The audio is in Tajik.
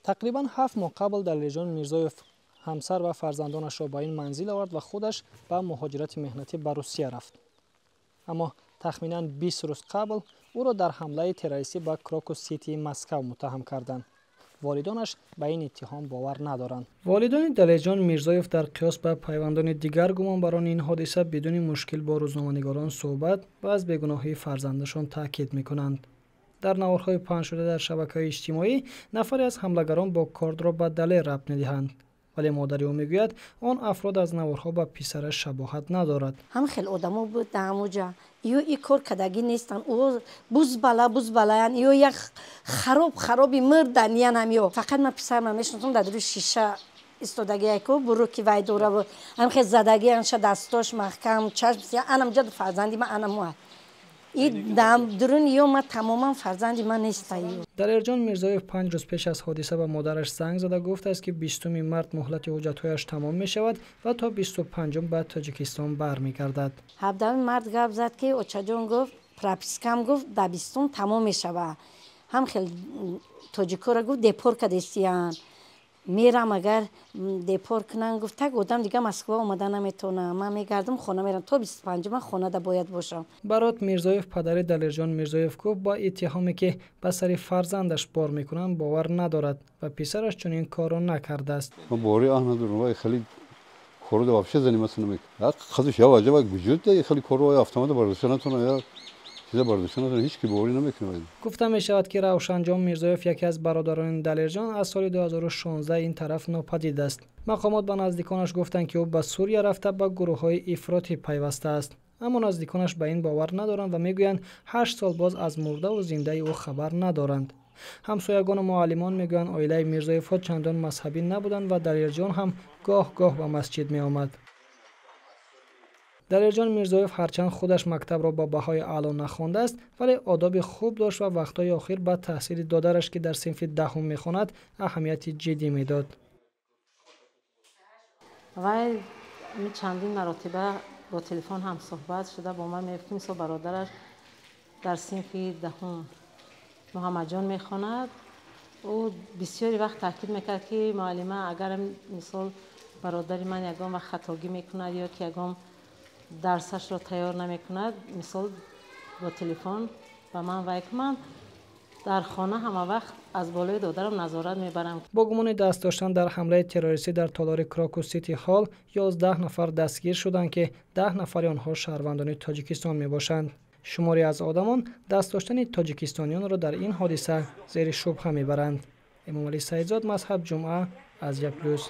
Тақрибан 7 моҳ қабл Далерҷон Мирзоев ҳамсар ва фарзандонашро ба ин манзил овард ва худаш ба муҳоҷирати меҳнатӣ ба Русия рафт. Аммо тахминан 20 рӯз қабл ӯро дар ҳамлаи террористӣ ба Крокус Ситии Москав муттаҳам карданд. Волидонаш ба ин иттиҳом бовар надоранд. Волидони Далерҷон Мирзоев дар қиёс ба пайвандони дигар гумонбарони ин ҳодиса бидуни мушкил бо рӯзноманигорон суҳбат ва аз бегуноҳии фарзандашон таъкид мекунанд. Дар наворҳои паҳншуда дар шабакаҳои иҷтимоӣ нафаре аз ҳамлагарон бо кордро ба Далер рабт медиҳанд, вале модари ӯ мегӯяд, он афрод аз наворҳо ба писараш шабоҳат надорад. Ҳам хел одамо буд дар ҳамуҷа. Ё и кор кардагӣ нестанд. Ӯ бузбала бузбалаян, ё як хароб хароби мурдан янам. Ё фақат ман писарма мешиносам, дар рӯи шиша истодагиаку буруки вай дораву ҳам хел задагианша, дастош маҳкам, чашм анамҷа. Фарзанди ман анамуа и дурун ё ма тамоман фарзанди ман неста. Далерҷон Мирзоев 5 рӯз пеш аз ҳодиса ба модараш занг зада гуфтааст, ки 20-уми март муҳлати ҳуҷҷатҳояш тамом мешавад ва то 25-ум ба Тоҷикистон бармегардад. 17-уми март гап зад, ки очаҷон, гуфт, пропискам, гуфт, да 20-ум тамом мешавад. Ҳам хел тоҷикоро, гуфт, депорт кадестиян, мерам, агар депорт кунанд, гуфт, так одам дига Москва омада наметавонам, ман мегардам, хона мерам, то 25-ума хонада бояд бошам. Барот Мирзоев, падари Далерҷон Мирзоев, гуфт, ба иттиҳоме, ки ба сари фарзандаш бор мекунанд, бовар надорад ва писараш чунин корро накардааст. Ман бовари надорам. Вай хеле корро вообще заниматься намекунад. Хадиш я ваҷаба вуҷуд хеле корро автомата бардошта натавонад, я чиза бардошта натавонад, ҳеч ки боварӣ намекунад. Гуфта мешавад, ки Равшанҷон Мирзоев, яке аз бародарони Далерҷон, аз соли 2016 ин тараф нопадид аст. Мақомот ба наздиконаш гуфтанд, ки ӯ ба Сурия рафта, ба гурӯҳҳои ифротӣ пайвастааст, аммо наздиконаш ба ин бовар надоранд ва мегӯянд, 8 сол боз аз мурдаву зиндаи ӯ хабар надоранд. Ҳамсоягону муаллимон мегӯянд, оилаи Мирзоевҳо чандон мазҳабӣ набуданд ва Далерҷон ҳам гоҳ гоҳ ба масҷид меомад. Далерҷон Мирзоев ҳарчанд худаш мактабро бо баҳои аъло нахондааст, вале одоби хуб дошт ва вақтҳои охир ба таҳсили додараш, ки дар синфи 10-ум мехонад, аҳамияти ҷиддӣ медод. Вай чандин маротиба бо телефон ҳам суҳбат шуда бо ман мегуфт, ки мисол бародараш дар синфи 10-ум Муҳаммадҷон мехонад. Ӯ бисёри вақт таъкид мекард, ки муаллима, агар мисол бародари ман ягон вақт хатогӣ мекунад ё ки ягон дарсашро тайёр намекунад, мисол бо телефон ба ман вай кунанд, дар хона ҳама вақт аз болои додарам назорат мебарам. Бо гумони даст доштан дар ҳамлаи террористӣ дар толори Крокус Сити Ҳол 11 нафар дастгир шуданд, ки 10 нафари онҳо шаҳрвандони Тоҷикистон мебошанд. Шуморе аз одамон даст доштани тоҷикистониёнро дар ин ҳодиса зери шубҳа мебаранд. Эмомалӣ Саидзод, Мазҳаб Ҷумъа, Азия Плюс.